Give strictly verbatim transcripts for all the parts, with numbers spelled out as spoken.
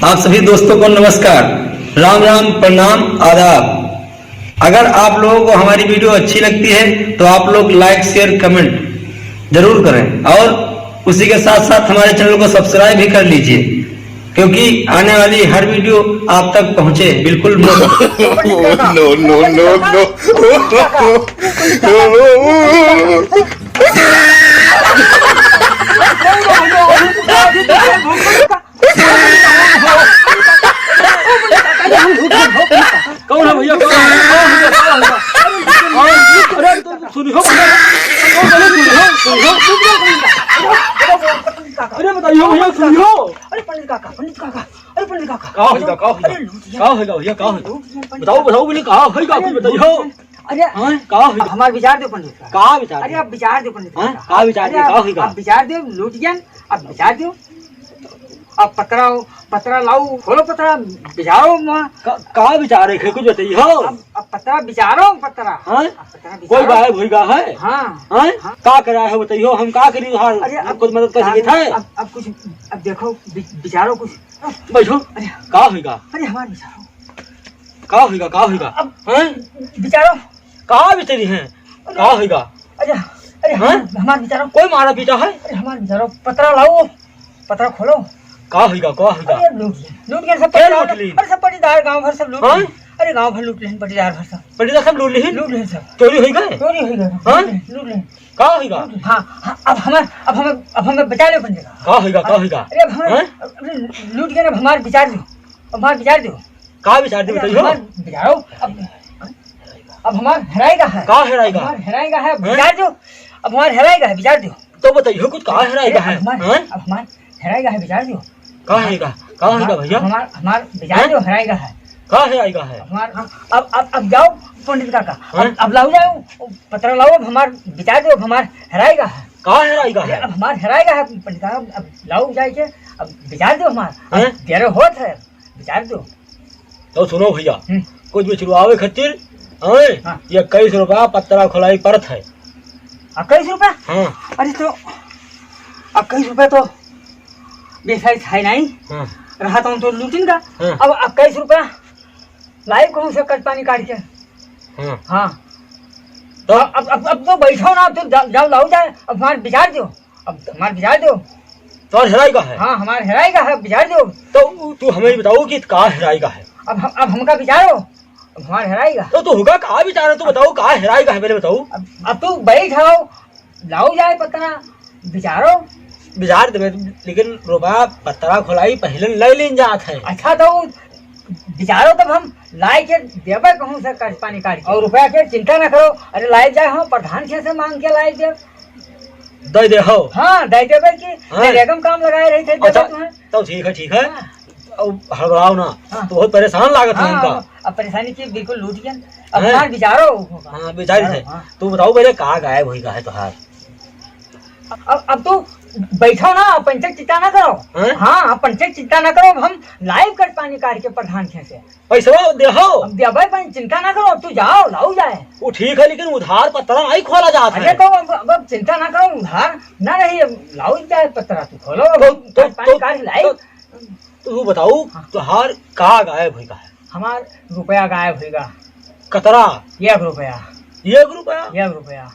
आप सभी दोस्तों को नमस्कार, राम राम, प्रणाम, आदाब। अगर आप लोगों को हमारी वीडियो अच्छी लगती है तो आप लोग like, share, comment जरूर करें और उसी के साथ साथ हमारे चैनल को सब्सक्राइब भी कर लीजिए, क्योंकि आने वाली हर वीडियो आप तक पहुंचे बिल्कुल मुफ्त। No, no, no, no। कौन है भैया? कौन है? कौन है? अरे, तो सुनियो भैया। कौन है? सुनियो, सुनियो। अरे, बताइयो भैया, सुनियो। अरे, पंडित काका, पंडित काका, अरे, पंडित काका। का होइगा, का होइगा? अरे, लूटियन। का होइगा भैया, का होइगा? लूटियन, पंडित बताओ, काका। बताओ, बोले, का होइगा, अरे, कुछ बताइयो। लूटियन। अरे, हाँ, का होइगा? हमार विचार देउ, पंडित काका। का विचार अरे, देउ? अब विचार देउ, पंडित हाँ, काका। का विचार अरे, देउ, का अब, होइगा? अब विचार देउ, लूटियन, अब विचार देउ। अब पतरा, पतरा लाओ, खोलो पतरा, बिचारो माँ। का, का विचार है, कुछ बताइयो। अब, अब पतरा बिचारो, पतरा। हाँ? अब पतरा कोई बिचारो। गायब होइगा है? हाँ। हाँ? हाँ। का करा है बताइयो, हम का करी हाल? अरे, अब कुछ मदद कर का, सकत है? अब, अब कुछ, अब देखो, बि-, बिचारो कुछ। बैठो। अरे। का होइगा? अरे, हमार बिचारो। का होइगा, का होइगा? अब हाँ? बिचारो। का बिचारी हैं? अरे। का होइगा? अरे, अरे, हाँ? हमार, हमार बिचारो। कोई मारा पीटा है? अरे, हमार बिचारो, पतरा लाओ, पतरा खोलो। का होइगा, का होइगा? अरे, लूट लिए, लूट गए सब क्या पटीदार, लूट ली? अरे, सब पटीदार गाँव भर सब लूट हाँ? लिए। अरे, गाँव भर लूट लिए पटीदार भर सब। पटीदार सब लूट ली? लूट लिए सब। चोरी होइगा? चोरी होइगा। हाँ? लूट लिए। का होइगा? हाँ, हाँ, अब हमार, अब हमें, अब हमें बचा लो पंडित। का होइगा, का होइगा? अरे, अब हमें, हाँ? अब लूट गए ना, अब हमार बिचार दो, अब हमार बिचार दो। का बिचार दे अरे, बताइयो? हमार बिचारो, अब, अब हमार हेराइगा है। का हेराइगा? हमार हेराइगा है, हैं? बिचार दो। अब हमार हेराइगा है, बिचार दो। तो बताइयो कुछ का हेराइगा अरे, है? अब हमार, हैं? अब हमार हेराइगा है, बिचार दो। का हेराइगा? का हेराइगा हमार, भैया? हमार, हमार बिचार हैं? दो, हेराइगा है। का हेराइगा है? हमार, अब, अब, अब जाओ पंडित काका, हैं? अब, अब लाओ जाओ, पतरा लाओ, अब हमार बिचार दो, अब हमार हेराइगा है। का हेराइगा अरे, है? अब हमार हेराइगा है पंडित काका, अब, अब लाओ जाए के, अब बिचार दो हमार, अब हैं? देर होत है। बिचार दो। तो सुनो भैया, हम्म। कुछ बिचरवावे खातिर, हैं? हाँ। ये इक्कीस रुपया पतरा खोलाई परत है। इक्कीस रुपया? हाँ। अरे तो इक्कीस रुपया तो बेसाई था ही नहीं। हाँ। रहा तो, तो लूटिन का। हाँ। अब इक्कीस रुपया लाई कहूँ से कच पानी काट के। हाँ। हाँ। तो? अब, अब, अब तो बैठो ना, अब तो जा-, जाओ लाओ जाए, अब हमार बिचार दो। अब हमार बिचार दो। तोर हेराइगा है? हाँ, हमार हेराइगा है, बिचार दो। तो तू हमें बताओ कि का हेराइगा है? अब हम, अब हमका बिचारो, अब हमार हेराइगा। तो तू हुका का बिचारो, तू बताओ का हेराइगा है, पहले बताओ। अब, अब तू बैठ आओ, लाओ जाए पतरा, बिचारो। बिचार देबे, लेकिन रोबा पतरा खोलाई पहले ले लेन जात है। अच्छा, तो बिचारो तब हम लाए के देबे कहूँ से कच पानी काट के। और रुपया के चिंता ना करो, अरे लाए जाए हम प्रधान से, से मांग के लाए देब। दे दे हो। हाँ, दे देबे कि हाँ। नरेगा में काम लगाए रही थे, अच्छा, देबे तुम्हें। तो ठीक है, ठीक है। हाँ। अब हड़बड़ाओ ना, हाँ। तो बहुत परेशान लागत है हाँ, हमका। अब परेशानी की बिल्कुल लूट गया। अब हैं? हमार बिचारो होगा। हाँ, बिचारी से। हाँ। तू बताओ पहले का गायब होइगा है तोहार? अब, अब तू बैठो ना, अब पंचक चिंता ना करो। हैं? हाँ, अब पंचक चिंता ना करो, अब हम लाइव कच पानी काट के प्रधान से। पैसवा देहो। अब देबै, पर चिंता ना करो, अब तू जाओ, लाओ जाए। वो ठीक है, लेकिन उधार पतरा नहीं खोला जात अरे है। तो अब, अब, अब चिंता ना करो, उधार ना रही, अब लाओ जाए पतरा, तू खोलो, अब तो, तो, कच पानी तो, काट के लाई। तो, तू बताओ, हाँ। तोहार का गायब होइगा है? हमार रुपया गायब होइगा। कतरा? एक रुपया। एक रुपया? एक रुपया।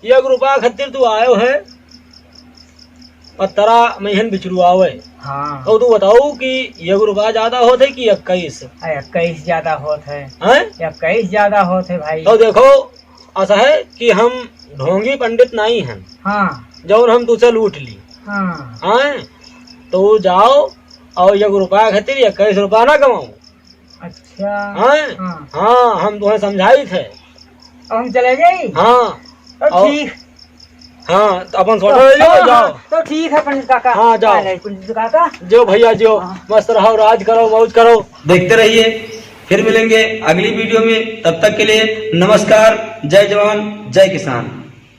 एक रुपया खातिर तू आयो है, पतरा में हन बिचरू आवे। हाँ। तो तू बताओ कि एक रुपया ज्यादा होत है कि इक्कीस? अरे, इक्कीस ज्यादा होत है। हैं? इक्कीस ज्यादा होत है भाई। तो देखो, ऐसा है कि हम ढोंगी पंडित नहीं हैं। हाँ। जौन हम तुझसे लूट ली। हाँ। हैं? तो जाओ और एक रुपया खातिर इक्कीस रुपया ना कमाओ। अच्छा। हैं? हाँ। हाँ, हम तुम्हें समझाई थे। अब हम चले जाई? हाँ। तो और ठीक। हाँ, तो अपन तो, सोचो, ले जाओ, हाँ, जाओ। हाँ, तो ठीक है पंडित काका। हाँ, जाओ। चले, पंडित काका। जो भैया, जो हाँ। मस्त रहो, राज करो, मौज करो। देखते रहिए, फिर मिलेंगे अगली वीडियो में। तब तक के लिए नमस्कार, जय जवान, जय किसान।